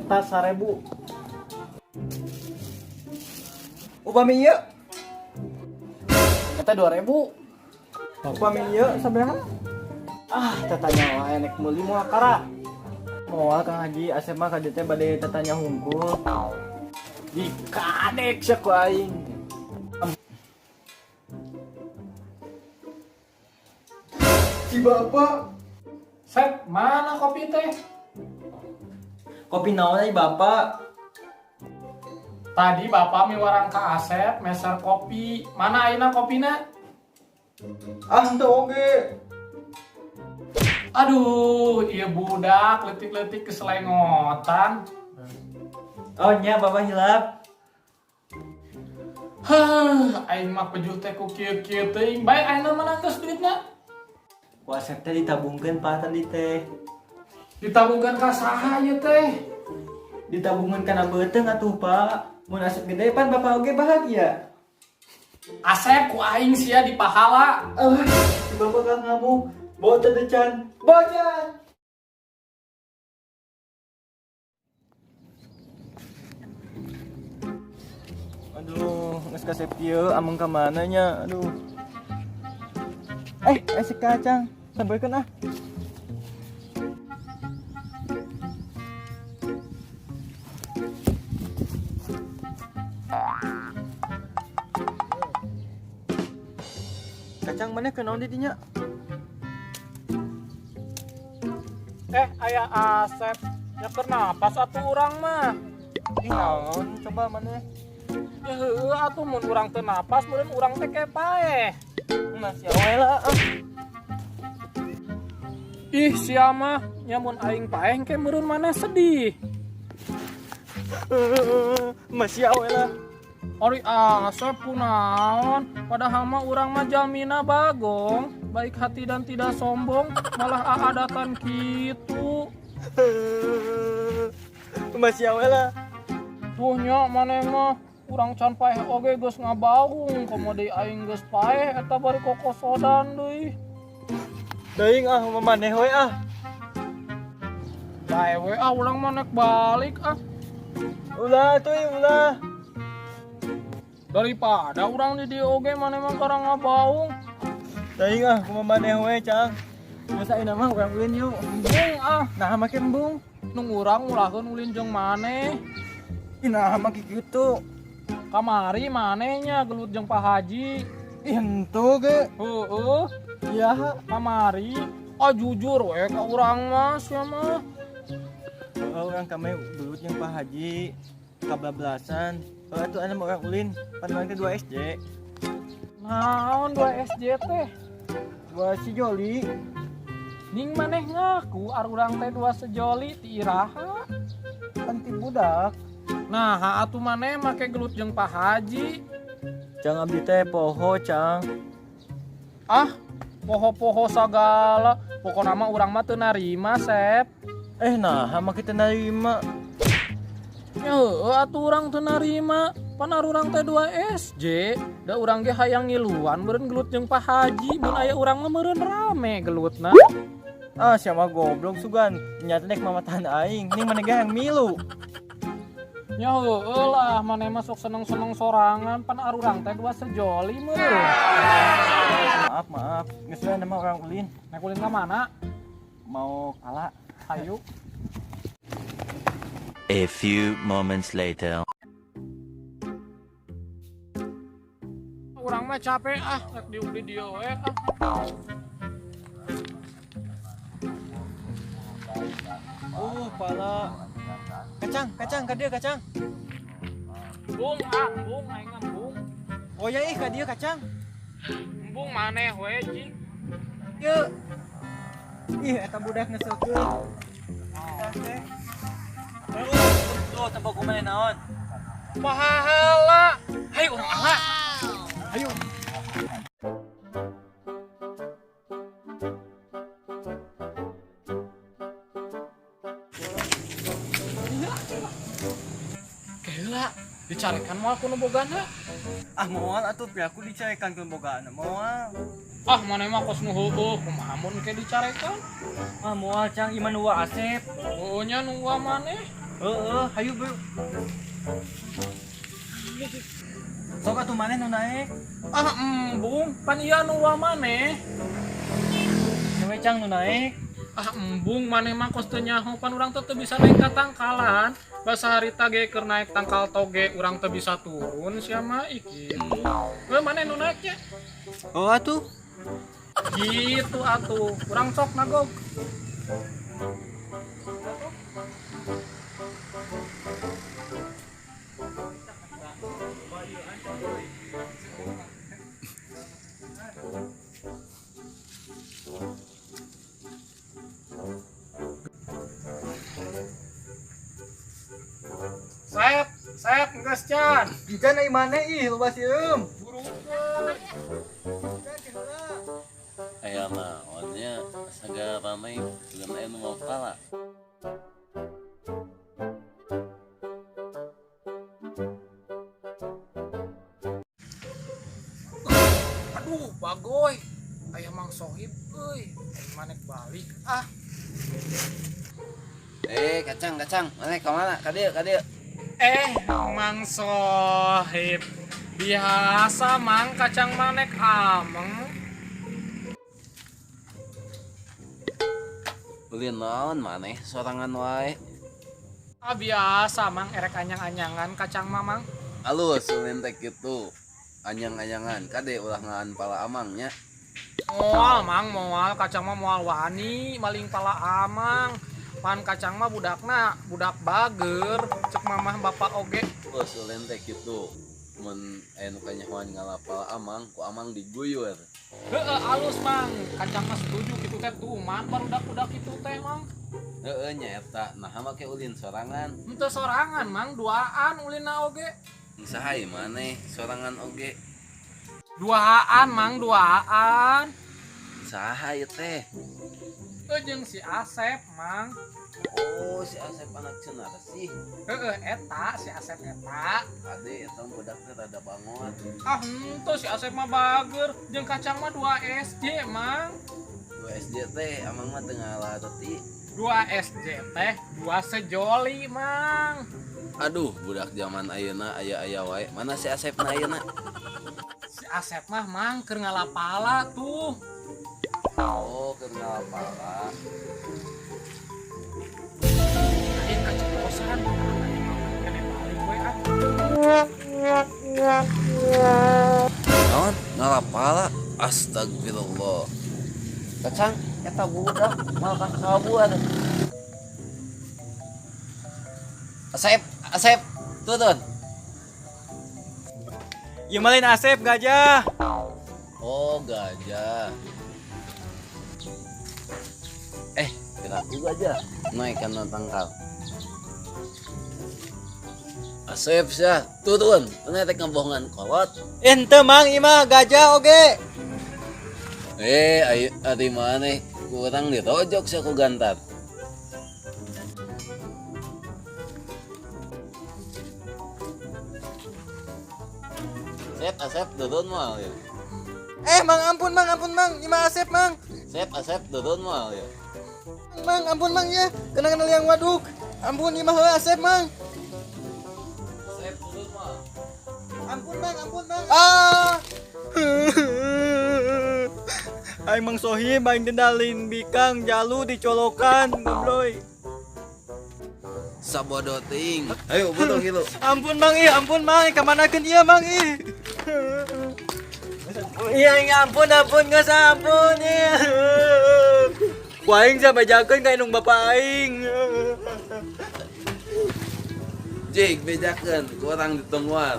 Eta 1000. Upami ieu, Eta 2000. upami ieu sabaraha? Ah, tatanya wae nek meuli moal kara. Moal Kang Haji, Asep mah ka dieu teh bade tatanya hungkul. Dikadek sia ku aing. Si bapak. Sep, mana kopi teh? Kopi naon ai bapak? Tadi bapak miwarang ka Asep meser kopi. Mana ayeuna kopina? Ah, henteu oge. Aduh, ieu budak leutik-leutik keselengotan. Oh nya bapak hilap. Hah, aing mah pejuh teh ku kieu-kieu teuing. Bae ayeuna mana geus duitna? Ku Asep teh ditabungkeun Pak tadi teh. Ditabungkeun ka saha ieu teh? Ditabungkeun kana beuteung atuh Pak. Mun Asep gede pan bapak oge bahagia. Asep ku aing sia dipahala. Ah, si bapak kan ngamuk. Bawa teh can. Bocan. Aduh, geus kasep kieu ameng ka mana nya? Aduh. Si kacang. Sampeurkeun ah. Kacang mana kenaon di dinya? Aya Asep. Ya kenapa satu urang mah? Ih, naon coba mana? Ya heueuh atuh mun urang teu napas meureun urang teh kepaeh. Nah, sia wae lah. Ah. Ih, sia mah nya mun aing paeh ke meureun maneh sedih. Masih awe lah. Ari Asep kunaon, padahal mah urang mah jalmina bagong, baik hati dan tidak sombong, malah aadatan kitu. Masih awe lah. Tuh nya maneh mah urang can paeh oge geus ngabaung, komo deui aing geus paeh eta bari kokosodan deui. Teuing ah maneh we ah. Bae we ah urang mah nek balik ah. Ulah tuh ulah. Daripada urang di dieu oge maneh mah karang ngabaung. Teuing ah kumaha maneh we, Cang. Geus ayeuna mah urang ulin yuk. Embung ah, Nah make embung. nu urang ulahkeun ulin jeung maneh. Ih, nah make kitu. Kamari manehnya gelut jeung Pak Haji. Ih, henteu ge. Heeh, Ya, kamari. Ah jujur we ka urang mah sia mah. heeh urang kami gelut jeung Pak Haji kabablasan. Heeh atuh anu urang ulin pan urang teh 2 SJ. Naon 2 SJ teh? 2 si Joli. Ning maneh ngaku ar urang teh 2 sejoli ti iraha. Pan ti budak. Nah, atuh maneh make gelut jeung Pak Haji. Cang abdi teh poho, Cang. Ah, poho-poho sagala. Pokona mah urang mah teu narima, Sep. Nah, make teu narima. Ya heueuh atuh urang teu narima. Pan urang teh 2 SJ, da urang ge hayang ngiluan meureun gelut jeung Pak Haji, mun aya urang mah meureun rame gelutna. Ah, sia mah goblok sugan. Nyata nek mamatahan aing, ning maneh ge hayang milu. Ya heueuh lah, maneh mah sok seneng-seneng sorangan, pan arurang teh 2 sejoli meureun. Maaf, maaf. Geus we nama urang ulin. Nek ulin ka mana? Mau kalah. Hayu. A few moments later. Urang mah capek ah, rek diuk di dieu we ah. Oh, pala. Kacang, kacang, ka dieu kacang. Bung ah, bung aing mah bung. Oh ya ih ka dieu kacang. Embung maneh we cing. Yeuh. Ih, eta budak ngeselkeun. Teh. Tuh, tempo ku maneh naon? Pahala. Hayu urang ala. Ayo. Gila, dicarekan moal ku nu bogana. Ah, moal atuh piraku dicarekan ku nu bogana moal. Ah, maneh mah kos nu heueuh, kumaha mun ke dicarekan? Ah, moal Cang, ieu mah nu Asep. Heueuh nya nu maneh. Heeh, hayu bro. Sok atuh maneh nu naek. Ah embung, pan ieu anu wa maneh. Nu we Cang nu naek. Ah embung maneh mah kos teu nyaho pan urang teh teu bisa naik ka tangkalan. Basa harita ge keur naik tangkal toge urang teu bisa turun sia mah ih kitu. Heuh maneh nu naek nya. Oh atuh. Gitu atuh, urang sok nagog. Sep, sep, geus can. Bisa naik maneh ih loba sieum. Burukeun. Aya naonnya sagala ramai bukan aya nu mapala. Aduh, bagoy. Aya Mang Sohib euy. Aing manek balik ah. Eh, kacang, kacang, mana ka mana? Ka dieu, ka dieu. Eh, Mang Sohib. Biasa Mang kacang manek ameng. Ulin naon maneh sorangan wae. Ah biasa Mang erek anyang-anyangan kacang mamang. Alus ulin teh kitu. Anyang-anyangan kade ulah ngaan pala amang nya. Moal Mang, moal kacang mah moal wani maling pala amang. Pan kacang mah budakna, budak bager, cek mamah bapak oge. Alus ulin teh kitu. Mun aya nu kanyahoan ngala pala amang, ku amang diguyur. Heeh, alus Mang. Kacang mah setuju kitu teh tuman barudak-budak kitu teh Mang. Heeh nya eta, naha make ulin sorangan. Henteu sorangan Mang, duaan ulinna oge. Saha ieu maneh sorangan oge? Duaan Mang, duaan. Saha ieu teh? Jeung si Asep Mang. Oh, si Asep anak cenah sih. Heeh, eta si Asep eta. Kade eta budak teh rada bangot. Ah henteu si Asep mah bager, jeung kacang mah 2 SD Mang. 2 SD teh amang mah teu ngalareti. 2 SD teh 2 sejoli Mang. Aduh, budak zaman ayeuna aya-aya wae. Mana si Asep na ayeuna? Si Asep mah Mang keur ngalapala tuh. Oh, keur ngalapala. Aing kaceplosan. Aing mah kene balik we ah. Naon? Ngalapala? Astagfirullah. Kacang, eta budak malah kabur. Asep, Asep, turun. Ieu mah lain Asep gajah. Oh, gajah. Eh, kira aku gajah. Naik kana tangkal. Asep sia, turun. Mana teh ngebohongan kolot. Ente Mang ieu mah gajah oge. Eh, ayo ari maneh kurang dirojok sia ku gantar. Asep, Asep, turun moal ya. Eh Mang ampun Mang ampun Mang, ieu mah Asep Mang. Asep, Asep, turun moal ya. Mang ampun Mang ya, kena kena liang waduk. Ampun ieu mah heuh Asep Mang. Asep, turun moal. Ampun Mang, ampun Mang. Ah. Aing Mang Sohib aing dendalin bikang jalu dicolokan gobloy. Sabodo teuing. Ayo bodo kilu. Ampun Mang ih, ampun Mang, kamanakeun ieu Mang ih. Iya, aing ampun ampun geus ampun ih. Ku aing sabejakeun ka indung bapa aing. Jik bejakeun, kurang ditungguan.